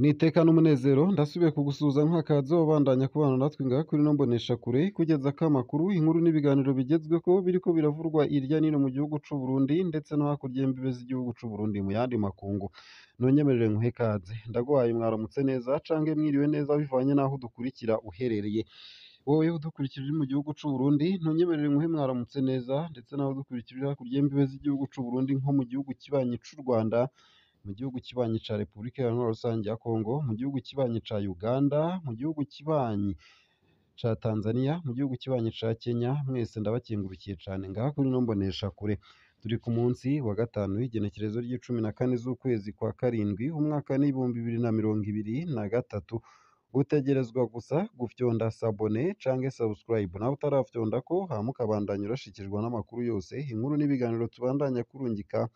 N'iteka n'umunezero ndasubiye kugusuhuza nkakaza ubandanya kubana natwe ngaha kuri ino mboneshakure kugeza ko amakuru, inkuru n'ibiganiro bigezweho biriko biravurwa irya nino mu gihugu c'u Burundi ndetse no hakurya y'imbibe z'igihugu c'u Burundi mu yandi makungu. Nonyemerere nkuhe ikaze, ndaguhaye mwaramutse neza canke mwiriwe neza bivanye n'aho udukurikira uherereye. Wowe udukurikira uri mu gihugu c'u Burundi, ntunyemerere nkuhe mwaramutse neza ndetse nawe udukurikira uri hakurya y'imbibe z'igihugu c'u Burundi nko mu gihugu kibanyi c'u Rwanda, mu gihugu kibanyi ca Repubulika Iharanira Rusange ya Kongo, mu gihugu kibanyi ca Uganda, mu gihugu kibanyi ca Tanzania, mu gihugu kibanyi ca Kenya, mwese ndabakengurukiye cane ngaha kuri ino mboneshakure. Turi ku munsi wa gatanu w'igenekerezo ry'icumi na kane z'ukwezi kwa karindwi, umwaka n'2023. Utegerezwa gusa gufyonda sabone canke subscribe nawe utarafyondako, hama ukabandanya urashikirwa n'amakuru yose, inkuru n'ibiganiro tubandanya kurungika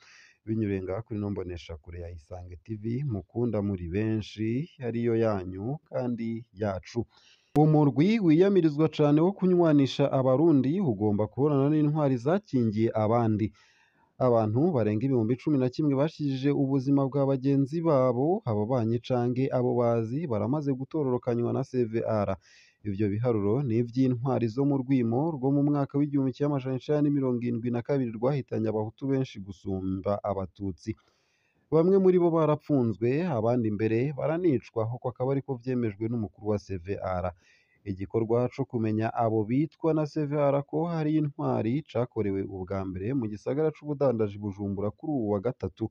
binyuriye ngaha kuri ino mboneshakure ya Isange TV mukunda muri benshi, ariyo yanyu kandi yacu. Umurwi wiyamirizwa cane wo kunywanisha abarundi ugomba kubonana n'intwari zakingiye abandi. Abantu barenga 11,000 bashikije ubuzima bwa bagenzi babo, ababanyi canke abo bazi baramaze gutororokanywa na CVR. Ivyo biharuro ni ivy'intwari zo mu rwimo rwo mu mwaka w'1972 rwahitanye abahutu benshi gusumba abatutsi. Bamwe muri bo barapfunzwe, abandi mbere baranicwa, uko akaba ariko vyemejwe n'umukuru wa CVR. Igikorwa co kumenya abo bitwa na CVR ko hari intwari cakorewe ubwa mbere mu gisagara c'ubudandaji Bujumbura kuri uwu wa gatatu.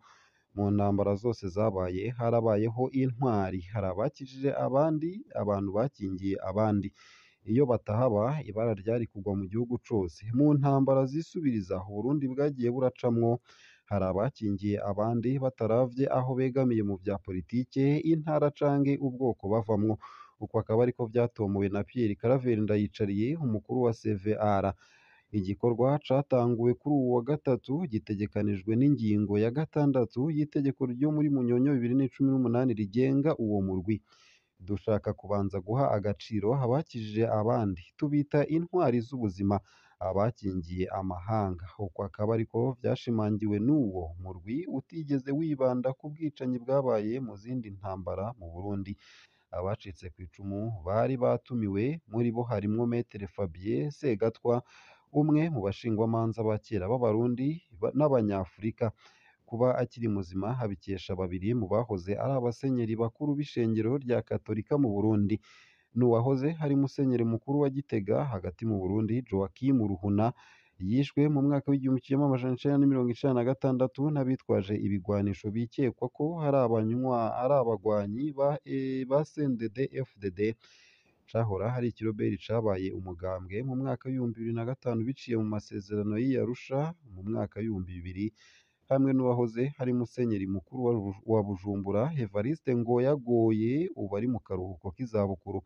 Mu ntambara zose zabaye harabayeho intwari, hari abakijije abandi, abantu bakingiye abandi. Iyo batahaba ibara ryari kugwa mu gihugu cose. Mu ntambara zisubiriza Uburundi bwagiye buracamwo, hari abakingiye abandi bataravye aho begamiye mu vya politike, intara canke ubwoko bavamwo. Uko akaba ariko vyatomowe na Pierre Claver Ndayicariye, umukuru wa CVR. Igikorwa catanguwe kuri uwu wa gatatu gitegekanijwe n'ingingo ya gatandatu y'itegeko ryo muri Munyonyo 2018 rigenga uwo murwi. Dushaka kubanza guha agaciro abakijije abandi, tubita intwari z'ubuzima, abakingiye amahanga. Uko akaba ariko vyashimangiwe n'uwo murwi utigeze wibanda ku bwicanyi bwabaye mu zindi ntambara mu Burundi. Abacitse kw'icumu bari batumiwe, muri bo harimwo Maître Fabien Segatwa, umwe mu bashingwamanza ba kera b'Abarundi n'Abanyafurika. Kuba akiri muzima abikesha babiri mu bahoze ari abasenyeri bakuru b'ishengero rya Katolika mu Burundi. N'uwahoze ari musenyeri mukuru wa Gitega hagati mu Burundi, Joachim Ruhuna, yishwe mu mwaka w'1996 n'abitwaje ibigwanisho bikekwa ko ari abagwanyi ba CNDD FDD. Cahora hari ikiroberi cabaye umugambwe mu mwaka w'2005 biciye mu masezerano y'i Arusha mu mwaka w'2000, hamwe n'uwahoze ari musenyeri mukuru wa Bujumbura Evariste Ngoyagoye, ubu ari mu karuhuko k'izabukuru.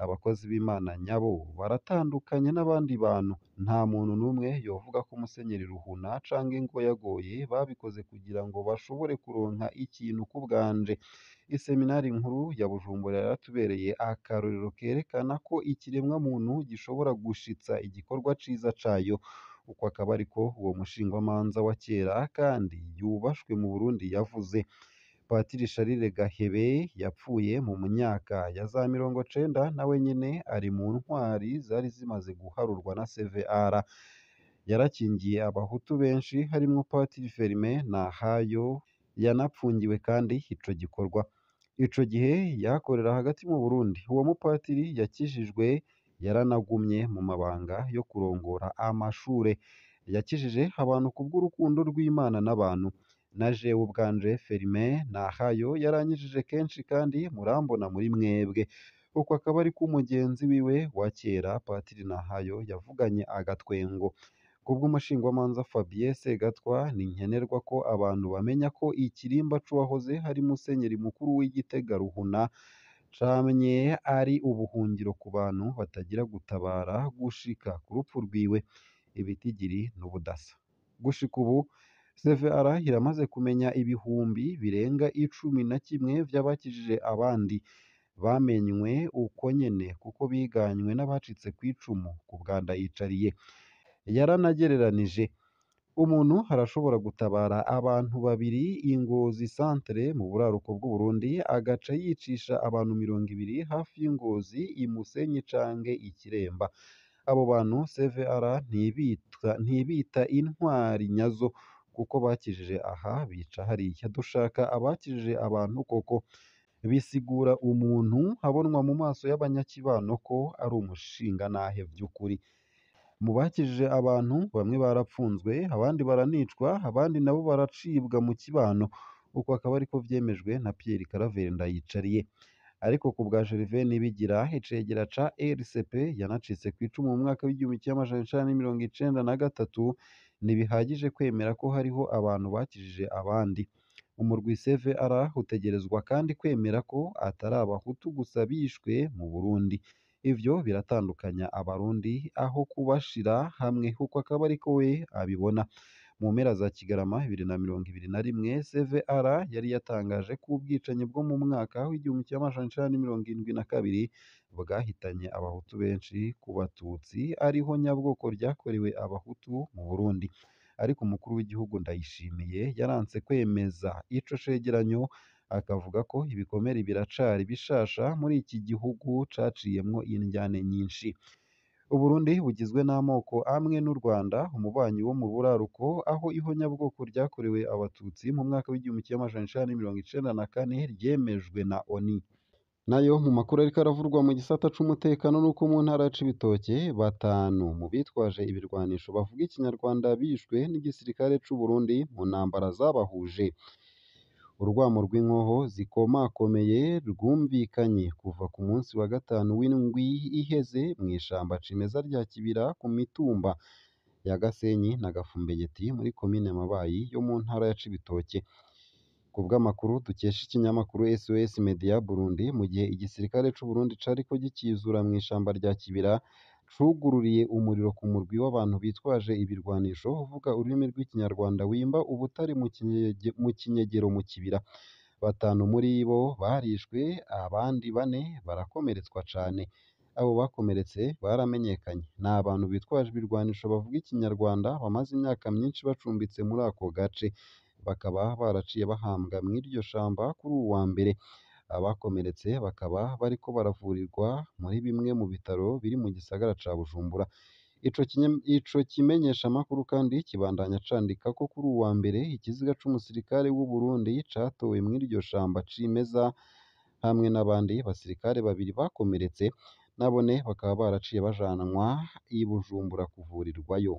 Abakozi b'Imana nyabo baratandukanye n'abandi bantu. Nta muntu n'umwe yovuga ko Musenyeri Ruhuna canke Ngoyagoye babikoze kugira ngo bashobore kuronka ikintu ku bwanje. Iseminari nkuru ya Bujumbura yaratubereye akarorero kerekana ko ikiremwa muntu gishobora gushitsa igikorwa ciza cayo. Uko akaba ariko uwo mushingwamanza wa kera kandi yubashwe mu Burundi yavuze. Patiri Charles Gahebe yapfuye mu myaka ya za 90, nawe nyene ari mu ntwari zari zimaze guharurwa na CVR. Yarakingiye abahutu benshi harimwo Patiri Firmin Nahayo, yanapfungiwe kandi ico gikorwa. Ico gihe yakorera hagati mu Burundi. Uwo mupatiri yakijijwe yaranagumye mu mabanga yo kurongora amashure. Yakijije abantu kubw'urukundo rw'Imana n'abantu. Na jewe ubwanje Firmin Nahayo yaranyijije kenshi kandi murambona muri mwebwe. Uko akaba ariko umugenzi wiwe wa kera Patiri Nahayo yavuganye agatwengo. Kubw'umushingwamanza Fabien Segatwa, ni nkenerwa ko abantu bamenya ko ikirimba c'uwahoze ari musenyeri mukuru w'i Gitega Ruhuna camye ari ubuhungiro ku bantu batagira gutabara gushika ku rupfu rwiwe, ibitigiri n'ubudasa. Gushika ubu CVR iramaze kumenya ibihumbi birenga 11 vy'abakijije abandi bamenywe uko nyene kuko biganywe n'abacitse kw'icumu ku bwa Ndayicariye. Yaranagereranije Umuntu arashobora gutabara abantu babiri i Ngozi centre mu buraruko bw'Uburundi agaca yicisha abantu 20 hafi y'Ingozi i Musenyi canke i Kiremba. Abo bantu CVR ntibita intwari nyazo kuko bakijije aha bica hariya. Dushaka abakijije abantu koko. Bisigura umuntu abonwa mu maso y'abanyakibano ko ari umushingantahe vy'ukuri. Mu bakijije abantu bamwe barapfunzwe, abandi baranicwa, abandi nabo baracibwa mu kibano. Uko akaba ariko vyemejwe na Pierre Claver Ndayicariye. Ariko ku bwa Gervais Nibigira, icegera ca RCP yanacitse kw'icumu mu mwaka w'1993, ntibihagije kwemera ko hariho abantu bakijije abandi. Umurwi CVR utegerezwa kandi kwemera ko atari abahutu gusa bishwe mu Burundi. Ivyo biratandukanya abarundi aho kubashira hamwe, uko akaba ariko we abibona. Mu mpera za Kigarama 2021, CVR yari yatangaje ko ubwicanyi bwo mu mwaka w'1972 bwahitanye abahutu benshi ku batutsi ariho nyabwoko ryakorewe abahutu mu Burundi. Ariko umukuru w'igihugu Ndayishimiye yaranse kwemeza ico cegeranyo, akavuga ko ibikomere biracari bishasha muri iki gihugu caciyemwo indyane nyinshi. Uburundi bugizwe n'amoko amwe n'u Rwanda, umubanyi wo mu buraruko, aho ihonyabwoko ryakorewe abatutsi mu mwaka w'1994 ryemejwe na ONU. Nayo mu makuru ariko aravurwa mu gisata c'umutekano nuko mu ntara ya Cibitoke batanu mu bitwaje ibirwanisho bavuga ikinyarwanda bishwe n'igisirikare c'u Burundi mu ntambara zabahuje. Urwamo rw'inkoho zikomakomeye rwumvikanye kuva ku munsi wa gatanu w'indwi iheze mw'ishamba cimeza rya Kibira ku mitumba ya Gasenyi na Gafumbegeti muri komine Mabayi yo mu ntara ya Cibitoke. Ku bw'amakuru dukesha ikinyamakuru SOS Media Burundi, mu gihe igisirikare c'u Burundi cariko gikizura mw'ishamba rya Kibira, cugururiye umuriro ku murwi w'abantu bitwaje ibirwanisho uvuga ururimi rw'ikinyarwanda wimba ubutare mu kinyegero mu kibira. Batanu muri bo barishwe, abandi bane barakomeretswa cane. Abo bakomeretse baramenyekanye, ni abantu bitwaje ibirwanisho bavuga ikinyarwanda bamaze imyaka myinshi bacumbitse muri ako gace, bakaba baraciye bahambwa mw'iryo shamba kuri uwu wa mbere. Abakomeretse bakaba bariko baravurirwa muri bimwe mu bitaro biri mu gisagara ca Bujumbura. Ico kimenyeshamakuru kandi kibandanya candika ko kuri uwu wa mbere ikiziga c'umusirikare w'u Burundi catowe mw'iryo shamba cimeza hamwe n'abandi basirikare babiri bakomeretse, nabone bakaba baraciye bajanwa i Bujumbura kuvurirwayo.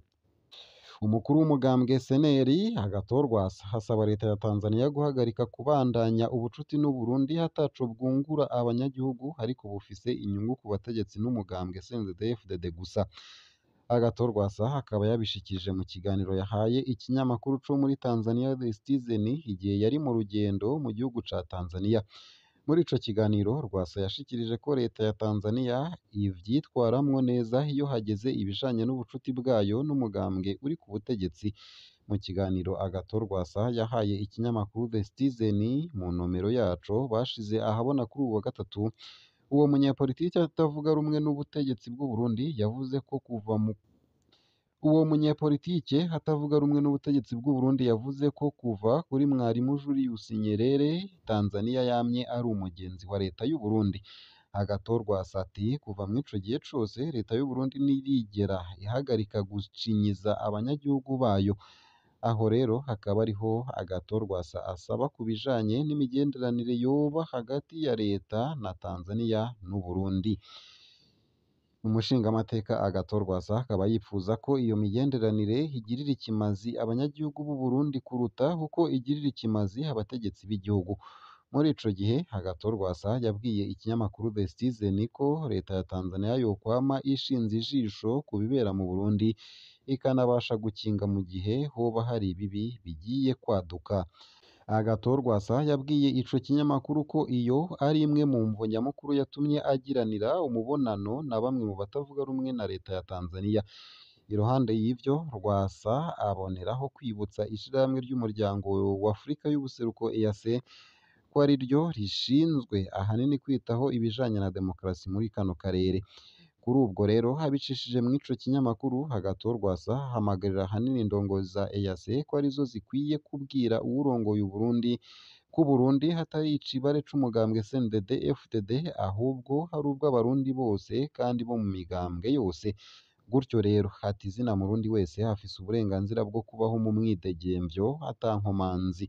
Umukuru w'umugambwe SNL Agathon Rwasa asaba leta ya Tanzania guhagarika kubandanya ubucuti n'u Burundi ataco bwungura abanyagihugu ariko bufise inyungu ku bategetsi n'umugambwe CNDD-FDD gusa. Agathon Rwasa akaba yabishikirije mu kiganiro yahaye ikinyamakuru co muri Tanzania The Citizen igihe yari mu rugendo mu gihugu ca Tanzania. Muri ico kiganiro Rwasa yashikirije ko leta ya Tanzania ivyitwaramwo neza iyo hageze ibijanye n'ubucuti bwayo n'umugambwe uri ku butegetsi. Mu kiganiro Agathon Rwasa yahaye ikinyamakuru The Citizen mu nomero yaco bashize ahabona kuri uwu wa gatatu, uwo munyepolitiki atavuga rumwe n'ubutegetsi bw'u Burundi yavuze ko kuva mu uwo munyepolitike atavuga rumwe n'ubutegetsi bw'u Burundi yavuze ko kuva kuri Mwarimu Julius Nyerere Tanzania yamye ari umugenzi wa leta y'u Burundi. Agathon Rwasa ati kuva mw'ico gihe cose leta y'u Burundi ntirigera ihagarika gucinyiza abanyagihugu bayo. Aho rero hakaba ariho Agathon Rwasa asaba ku bijanye n'imigenderanire yoba hagati ya leta na Tanzania n'u Burundi. Umushingamateka Agathon Rwasa akaba yipfuza ko iyo migenderanire igirira ikimazi abanyagihugu b'u Burundi kuruta uko igirira ikimazi abategetsi b'igihugu. Muri ico gihe Agathon Rwasa yabwiye ikinyamakuru The Citizen ko leta ya Tanzania yokwama ishinze ijisho ku bibera mu Burundi ikanabasha gukinga mu gihe hoba hari ibibi bigiye kwaduka. Agathon Rwasa yabwiye ico kinyamakuru ko iyo ari imwe mu mvo nyamukuru yatumye agiranira umubonano na bamwe mu batavuga rumwe na leta ya Tanzania. Iruhande y'ivyo, Rwasa aboneraho kwibutsa ishirahamwe ry'umuryango w'Afrika y'ubuseruko EAC ko ari ryo rishinzwe ahanini kwitaho ibijanye na demokarasi muri kano karere, Kuri ubwo rero abicishije mw'ico kinyamakuru, Agathon Rwasa ahamagarira ahanini indongozi za EAC ko arizo zikwiye kubwira uwurongoye Uburundi ko Uburundi hatari icibare c'umugambwe CNDD FDD, ahubwo hari ubw'abarundi bose kandi bo mu migambwe yose. Gutyo rero ati zina murundi wese afise uburenganzira bwo kubaho mu mwidegemvyo ata nkomanzi.